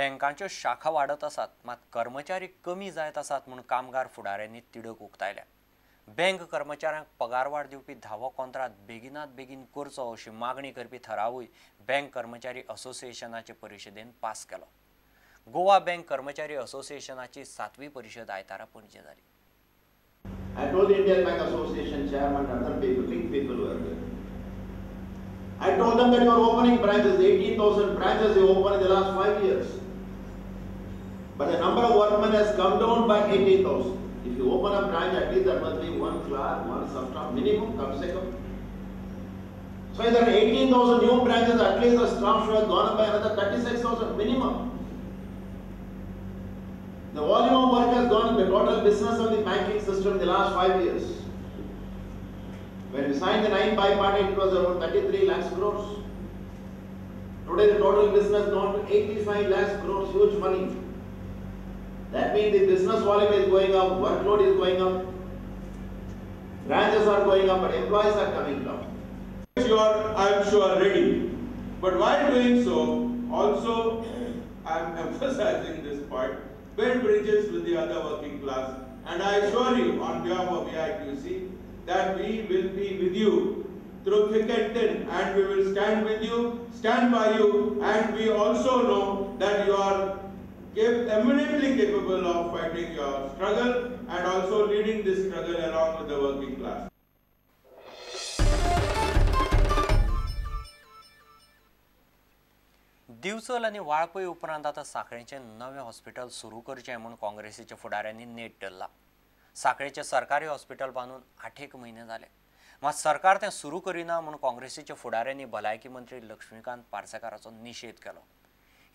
बँकांच्यो शाखा वाडत आसात मात कर्मचारी कमी जायत आसात म्हूण कामगार फुडाऱ्यांनी तिडक उक्तायल्या। बँक कर्मचाऱ्यांक पगारवाड दिवपी धावो कोंत्रात बेगिनात बेगीन करचो अशी मागणी करपी थरावूय बँक कर्मचारी असोसिएशनाचे परिशदेन पास केलो। गोवा बँक कर्मचारी असोसिएशनाची 7वी परिशद आयतारा पणजे जाली। I told the Indian Bank Association chairman and other people, big people were there. I told them that you are opening branches, 18,000 branches you opened in the last 5 years. But the number of workmen has come down by 18,000. If you open a branch, at least there must be one clerk, one sub-staff, minimum, come. So if there are 18,000 new branches, at least the staff should have gone up by another 36,000 minimum. The volume of work has gone up, the total business of the banking system in the last 5 years. When we signed the 9 bipartite, it was around 33 lakhs crores. Today the total business gone to 85 lakhs crores, huge money. That means the business volume is going up, workload is going up, branches are going up, but employees are coming down. You are, I am sure, ready. But while doing so, also I am emphasizing this point, build bridges with the other working class, and I assure you on behalf of AITUC that we will be with you through thick and thin, and we will stand with you, stand by you, and we also know that you are eminently capable of fighting your struggle and also leading this struggle along with the working class. Divchal आनी वाळपय उपरांत आतां सांखळेचें नवें hospital सुरू करचें म्हूण काँग्रेसीच्या फुडाऱ्यांनी नेट धरला। सांखळेचें सरकारी हॉस्पिटल बांदून 8 म्हयने जाले, मात सरकार तें सुरू करिना म्हूण काँग्रेसीच्या फुडाऱ्यांनी भलायकी मंत्री लक्ष्मीकांत पार्सेकाराचो निशेध केलो।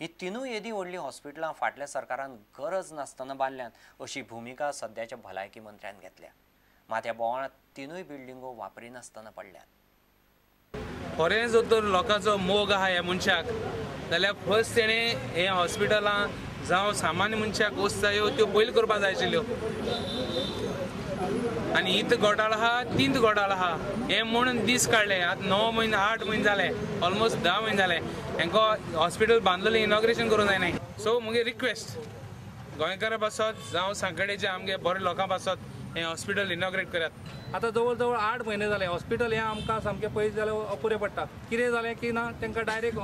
ही तिनूय येदी व्हडलीं हॉस्पिटलां फाटल्या सरकारान गरज नासतना बांदल्यांत अशी भुमिका सद्याच्या भलायकी मंत्र्यान घेतल्या। मात ह्या बोवाळांत तिनूय बिल्डिंगो वापरिनासतना पडल्यात। खरें जर तर लोकांचो मोग आहा ह्या मनशाक जाल्यार फर्स्ट तेणें हे हॉस्पिटलां जावं सामान्य मनशाक वस्त जायो त्यो पयलीं करपाक जाय आशिल्ल्यो। आनी हीत घोटाळो आहा तींत घोटाळो आहा हें म्हणून दीस काडले। आतां 9 म्हयने 8 म्हयने जाले, ऑलमोस्ट 10 म्हयने जाले, हेंकां हॉस्पिटल बांदलेलें इनॉग्रेशन करूंक जायना। सो मुगे रिक्वेस्ट गोंयकारां पासत जावं सांकडेचे आमगे बरे लोकां पासत हें हॉस्पिटल इनॉग्रेट करात। आतां जवळ जवळ 8 म्हयने जाले हॉस्पिटल हें आमकां सामकें पयस जाल्यार अपुरें पडटा। कितें जालें की ना तांकां डायरेक्ट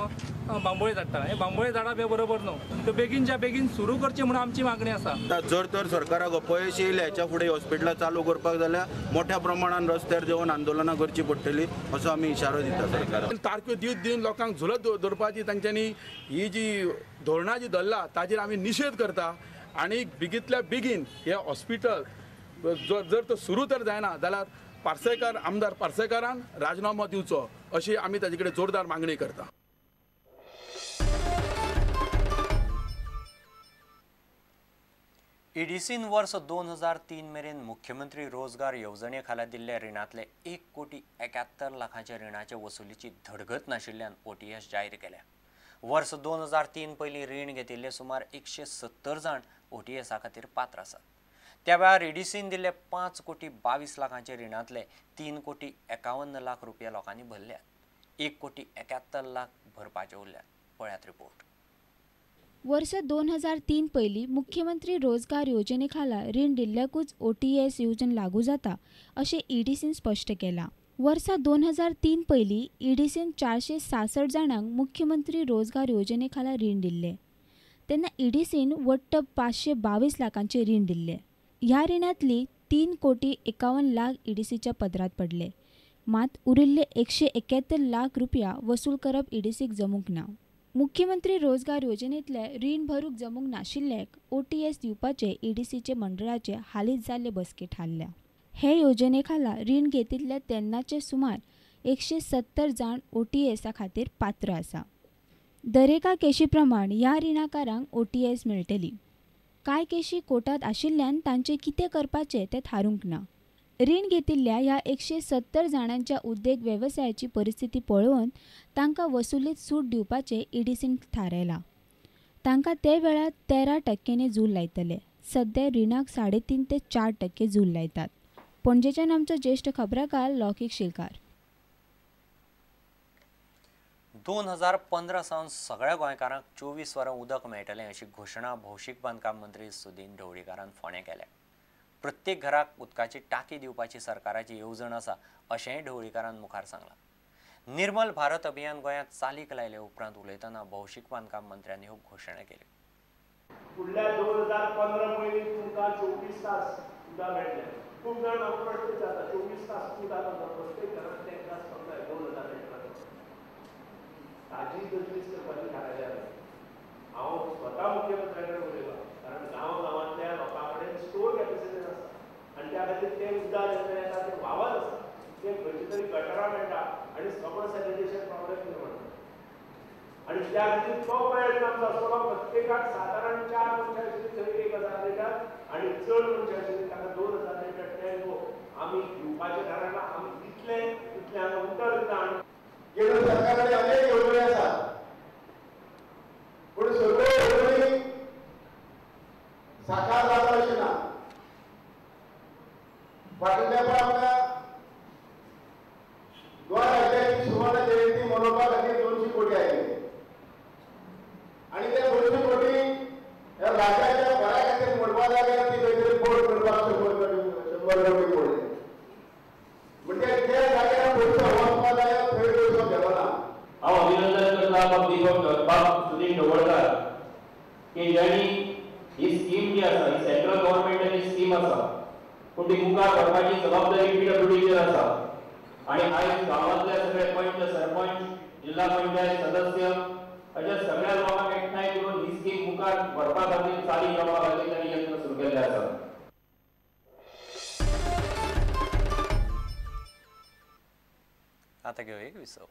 बांबोळे धाडटा। हें बांबोळे धाडप हें बरोबर न्हू, त्यो बेगीनच्या बेगीन सुरू करचें म्हणून आमची मागणी आसा। जर तर सरकाराक अपयश येयलें हेच्या फुडें हॉस्पिटलां चालू करपाक जाल्यार मोठ्या प्रमाणान रस्त्यार देंवन आंदोलनां करचीं पडटलीं असो आमी इशारो दिता सरकाराक। तारख्यो दिवन दिवन लोकांक झुलत दवरपाची तांच्यांनी ही जी धोरणां जी धरला ताजेर आमी निशेध करता आनी बेगींतल्या बेगीन हें हॉस्पिटल जर तो सुरू तर जायना जाल्यार पार्सेकार आमदार पार्सेकारान राजीनामो दिवचो अशी आमी ताजे कडेन जोरदार मागणी करता। ईडीसीन वर्स 2003 मेरेन मुख्यमंत्री रोजगार येवजणे खाला दिल्ल्या रिणांतले 1,71,00,000 रिणाचे वसुलीची धडगत नाशिल्ल्यान ओटीएस जाहीर केल्या। वर्स 2003 पयलीं रीण घेतिल्ले सुमार 170 जाण ओटीएसा खातीर पात्र आसात। त्या वेळार ईडीसीन दिल्ले 5,22,00,000 रिणांतले 3,51,00,000 रुपया लोकांनी भरल्यात। 1,71,00,000 भरपाचे उरल्यात। पळयात रिपोर्ट। वर्ष 2003 पयलीं मुख्यमंत्री रोजगार योजने खाला रीण दिल्ल्याकूच ओटीएस येवजण लागू जाता अशें ईडीसीन स्पश्ट केलां। वर्सा 2003 पयलीं ईडीसीन 466 जाणांक मुख्यमंत्री रोजगार योजने खाला रीण दिल्लें। तेन्ना ईडीसीन वट्ट 522 लाखांचें रीण दिल्लें। ह्या रिणांतली 3,51,00,000 ईडीसीच्या पदरांत पडले, मात उरिल्ले 171 लाख रुपया वसूल करप ईडीसीक जमूंक ना। मुख्यमंत्री रोजगार योजनेंतले रीण भरूंक जमूंक नाशिल्ल्याक ओटीएस दिवपाचे ईडीसीचे मंडळाचे हालींच जाल्ले बसकेंत थारल्या। हे योजने खाला रीण घेतिल्ले तेन्नाचे सुमार 170 जाण ओटीएसा खातीर पात्र आसा। दरेका केशी प्रमाण ह्या रिणाकारांक ओटीएस मेळटली। कांय केशी कोर्टांत आशिल्ल्यान तांचें कितें करपाचें तें थारूंक ना। रीण घेतिल्ल्या ह्या 170 जाणांच्या उद्देग वेवसायाची परिस्थिती पळोवन तांकां वसुलीत सूट दिवपाचें ईडीसीन थारायलां। तांकां ते वेळार 13% जूल लायतले। सद्या रिणाक 3.5 ते 4% जूल लायतात। पणजेच्यान आमचो ज्येश्ठ खबराकार लौकीक शिलकार। 2015 सावन सगळ्या गोंयकारांक 24 वरां उदक मेळटलें अशी घोशणा भौशीक बांदकाम मंत्री सुदीन ढवळीकारान फोंडें केल्या. प्रत्येक घराक उदकाची टाकी दिवपाची सरकाराची येवजण आसा अशेंय ढवळीकारान मुखार सांगलां. निर्मल भारत अभियान गोंयांत चालीक लायले उपरांत उलयतना भौशीक बांदकाम मंत्र्यांनी ह्यो घोशणा केल्यो. फुडल्या 2015 पयलीं तुमकां 24 तास उदक मेळटलें. खूब जाण म्हाका प्रश्न विचारता 24 तास उदक प्रत्येक घरांत 1 तास सप्लाय 2000 लिटर ताजी तजवीज करपाची थारायल्या. हांव स्वता मुख्यमंत्र्या कडेन उलयलां, कारण गांव गांवांतल्या लोकां कडेन स्टोर कॅपॅसिटी आसा आनी त्या खातीर तें उदक जेन्ना येता तें व्हांवत आसा, तें खंयचे तरी गटरां मेळटा आनी सगळो सॅनिटेशन प्रॉब्लेम निर्माण जाता. आनी त्या खातीर तो प्रयत्न आमचो आसतलो प्रत्येकाक सादारण 4 मनशां आशिल्लीं थंय 1000 लिटर आनी चड मनशां आशिल्लीं ताका 2000 लिटर टँको आमी दिवपाचें थारायलां. आमी इतलें इतलें हांगा उतर दिता. आनी केंद्र सरकाराकडे अनेक येवजण्यो आसात, पूण सगळ्यो येवजणी साकार जाता अशें ना. फाटल्या तेंपार आमकां गोंय राज्याची सुवर्ण जयंती मनोवपा खातीर 200 कोटी आयिल्ले आनी ते 200 कोटी ह्या राज्याच्या बऱ्या खातीर मोडपा जाग्यार ती खंय तरी बोट करपाक 100 कोटी मोडले. म्हणजे त्या जाग्यार पयसो वचपा जाय थंय पयसो गेलो ना. हांव अभिनंदन करता बाब सुदीन ढवळकार की ज्यांनी ही स्कीम जी आसा ही सेंट्रल गव्हर्नमेंटाची स्कीम आसा, पूण ती मुखार व्हरपाची जबाबदारी पीडब्ल्यूडीचेर आसा. आनी आयज गांवांतले सगळे पंच, सरपंच, जिल्हा पंचायत सदस्य अशा सगळ्या लोकांक एकठांय करून ही स्कीम मुखार व्हरपा खातीर चालीक लावपा खातीर तांणी यत्न सुरू केल्ले आसात. आता घेऊ एक विसव.